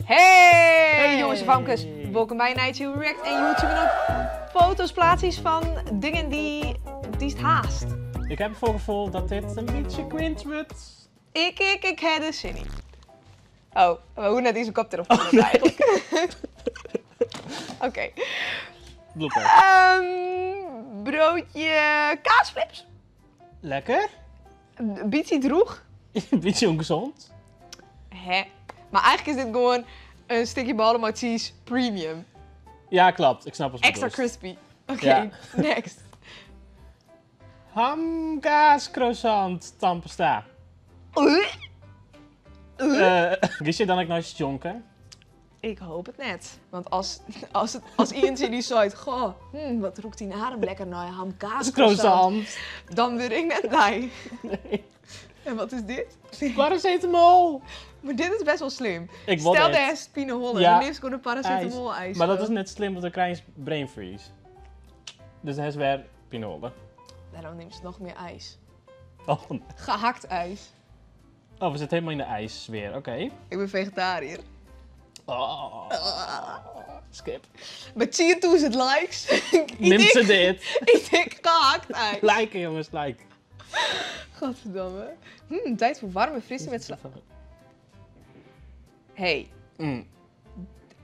Hey, jongens en famkes, wolkom by Nightshade React en YouTube en ook foto's plaatsen van dingen die die haast. Ik heb het voorgevoel dat dit een beetje cringe wordt. Ik heb er zin in. Oh, we hoe net iets een koptelefoon oh, nee. eigenlijk. Oké. Blooper. Broodje kaasflips. Lekker. Beetje droeg. Beetje ongezond. Hè? Maar eigenlijk is dit gewoon een stukje ballon met cheese premium. Ja, klopt. Ik snap wat je Extra bedoelt. crispy. Oké, Ja. next. Hamkaas croissant tandpasta. Wist je dan ik nooit jonken? Ik hoop het net. Want als iemand die zei, goh, wat roekt die adem lekker naar hamkaas Croissant. Dan word ik net blij. Nee. En wat is dit? Paracetamol. Maar dit is best wel slim. Ik wil Stel dit. de is pine Ja. dan neemt ze gewoon een paracetamol ijs. Maar dat is net slim, want dan krijg je brain freeze. Dus hij is weer pine Daarom neemt ze nog meer ijs. Oh, Gehakt ijs. oh, we zitten helemaal in de ijssfeer. Oké. Ik ben vegetariër. Oh. Skip. Met 10.000 likes. Neemt ze dit. Ik denk gehakt ijs. Liken jongens, like. Godverdamme. Tijd voor warme frisse met sla. Hey,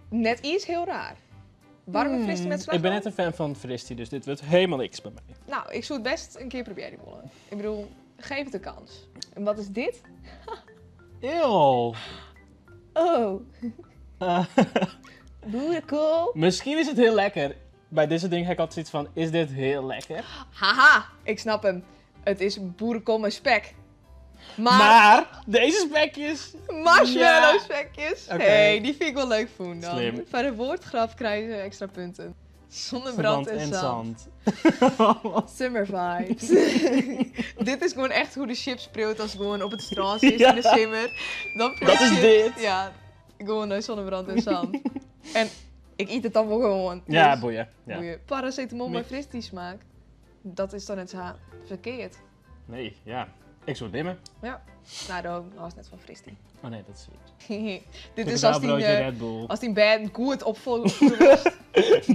net iets heel raar. Warme frisse met slagroom. Ik ben net een fan van Fristi, dus dit wordt helemaal niks bij mij. Nou, ik zou het best een keer proberen, die bollen. Ik bedoel, geef het een kans. En wat is dit? Eeuw. Oh. Boerenkool. Misschien is het heel lekker. Bij deze ding heb ik altijd zoiets van, is dit heel lekker? Haha, ik snap hem. Het is boerenkool met spek. Maar deze spekjes... Marshmallow Ja. spekjes. Oké. Hey, die vind ik wel leuk voelen dan. Slim. Bij de woordgrap krijgen ze extra punten. Zonnebrand en zand. zand. Summer vibes. Dit is gewoon echt hoe de chips spreeuwt als het gewoon op het strand is Ja. in de simmer. Dan Dat is chips. dit. Ja, gewoon naar zonnebrand en zand. En ik eet het dan wel gewoon. Ja, Dus, boeien. Ja. boeien. Paracetamol Nee. met fristie smaak. Dat is dan net zo verkeerd. Nee, ja. Ik zou het dimmen. Ja. Nou, dat was net van fristie. Oh nee, dat is zoet. Dit is als die, broodje Red Bull. als die band goed opvolgt.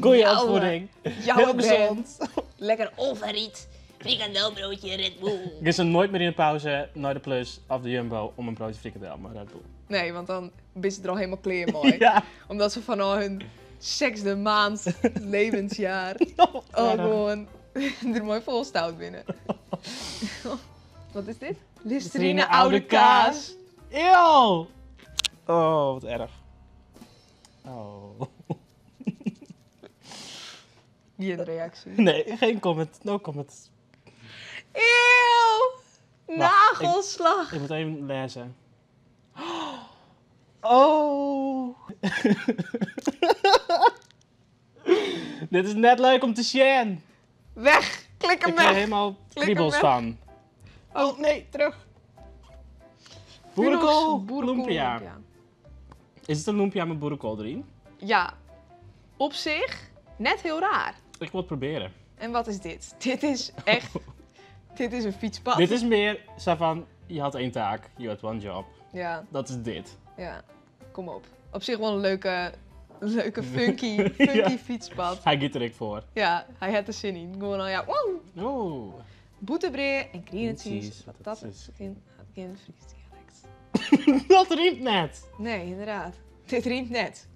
Goeie Jouwe. opvoeding. Jouw Heel gezond. Lekker Overriet, frikandelbroodje Red Bull. Ik is er nooit meer in de pauze naar de Plus of de Jumbo om een broodje frikandel met Red Bull. Nee, want dan is het er al helemaal kleer mooi. Ja. Omdat ze van al hun zesde maand levensjaar oh, gewoon er mooi vol stout binnen. Wat is dit? Listerine oude kaas. Eeuw! Oh, wat erg. Oh. Geen reactie. Nee, geen comment. No comment. Eeuw! Wacht, Nagelslag! Ik moet even lezen. Oh! Dit is net leuk om te sharen. Weg! Klik hem Ik krijg weg! helemaal Klik hem kriebels weg. van. Oh nee, terug. Boerenkool, Boerenkool lumpia. Is het een lumpia met boerenkool erin? Ja, op zich net heel raar. Ik wil het proberen. En wat is dit? Dit is echt... dit is een fietspad. Dit is meer zo van, je had één taak, you had one job. Ja, Dat is dit. ja. Kom op. Op zich wel een leuke, leuke funky, funky Ja. fietspad. Hij gaat er ik voor. Ja, hij had er zin in. Gewoon al, ja, wow. Oeh. Boeterbreer en green cheese. Cheese, wat Dat dat is is. geen, geen Fries dialect. Dat riemt net. Nee, inderdaad. Dit riemt net.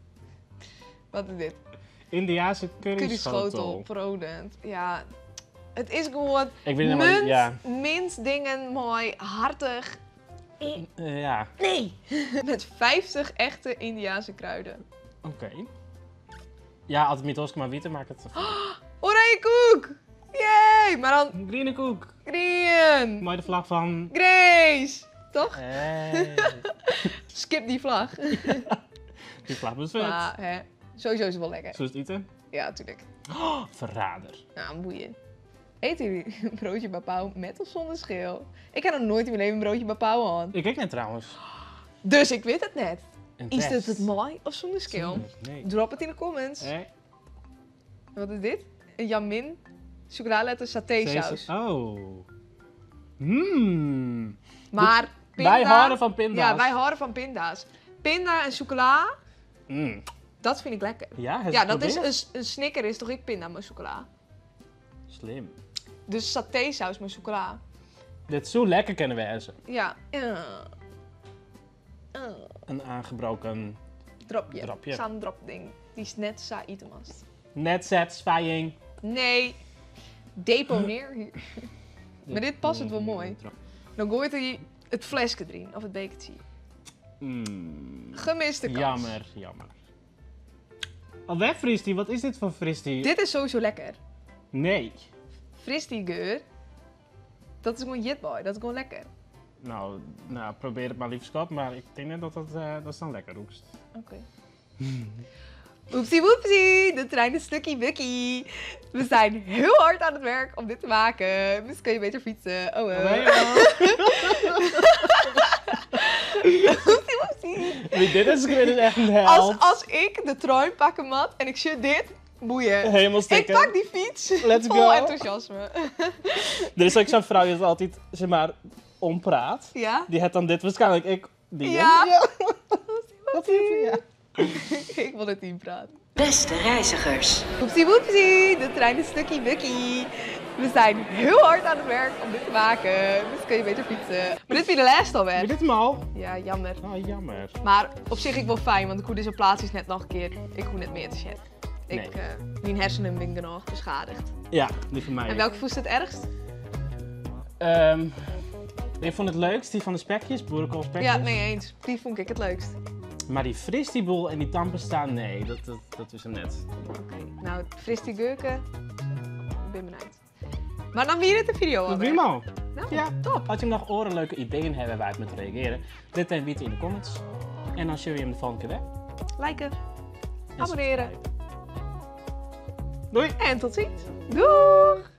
Wat is dit? Indiase Curryschotel, curryschotel. prodent. Ja, het is gewoon Ik weet niet helemaal... munt, Ja. mint dingen, mooi, hartig. Ja, Nee! Met 50 echte Indiase kruiden. oké. Ja, altijd met Oscar maar witte maakt het. Oranje koek! Yay! Maar dan Groene koek. green! Mooi de vlag van... Grace! Toch? Hey. Skip die vlag. Die vlag was vet. Maar hè, sowieso is het wel lekker. Zullen we het eten? Ja, tuurlijk. Oh, verrader. Nou, boeien. Eten jullie een broodje bapao met of zonder schil? Ik heb nog nooit in mijn leven een broodje bapao aan. Ik kijk net trouwens. Dus ik weet het net. Een Is test. dit het mooi of zonder schil? Nee. Drop het in de comments. Hey. Wat is dit? Een jamin chocoladeletter satésaus. Oh. Mmm. Maar pinda... Wij houden van pinda's. Ja, wij houden van pinda's. Pinda en chocola. Dat vind ik lekker. Ja, Ja, dat is een Snicker is toch ik pinda met chocola. Slim. Dus satésaus met chocola. Dit zo lekker kunnen wezen. Ja. Een aangebroken Dropje. Dropje. Zo'n drop ding. Die is net zo itemast. Net satisfying. Nee. Deponeer hier. Maar dit past het wel mooi. Dan gooit hij het flesje erin, of het bekertje. Gemiste kans. Jammer, jammer. Alweer fristie, wat is dit voor fristie? Dit is sowieso lekker. Nee. Fristie geur. Dat is gewoon jitboy, dat is gewoon lekker. Nou, nou, probeer het maar lief schat, maar ik denk net dat dat, dat is dan lekker roekst. Oké. Oepsie woepsie, de trein is stukkie bukkie. We zijn heel hard aan het werk om dit te maken. Misschien kun je beter fietsen. Oh, oh. Nee, joh. Oepsie woepsie. Wie dit is, dit is echt een held. Als ik de trein pakken mat en ik zit dit, boeien. Helemaal Ik stikken. pak die fiets. Let's Vol go. enthousiasme. Er is ook zo'n vrouw die het altijd, zeg maar, ompraat. Ja? Die heeft dan dit waarschijnlijk ik. Die Ja. Wat lief, ja. Ik wil het team praten. Beste reizigers. Oepsie woepsie, de trein is stukkie bukkie. We zijn heel hard aan het werk om dit te maken. Dus kun je beter fietsen. Maar dit is weer de laatste alweer. Heb je dit hem al? Ja, jammer. Oh, jammer. Maar op zich ik wel fijn, want ik hoe deze plaats is net nog een keer. Ik hoef net meer te shit. Ik, Nee. mijn hersenen ben genoeg beschadigd. Ja, die van mij. En welke voest het ergst? Ik vond het leukst, die van de spekjes, boerenkoolspekjes. Ja, mee eens. Die vond ik het leukst. Maar die fristieboel en die tandpasta, nee, dat is hem net. Oké, nou, fris die gurken. Ik ben benieuwd. Maar dan weer het de video Dat alweer. prima. Nou, Ja. top. Als je nog oren leuke ideeën hebben waar het met reageren, dit even weten in de comments. En dan zien we je hem de volgende keer weer. Liken En Abonneren. subscribe. Doei! en tot ziens. Doeg!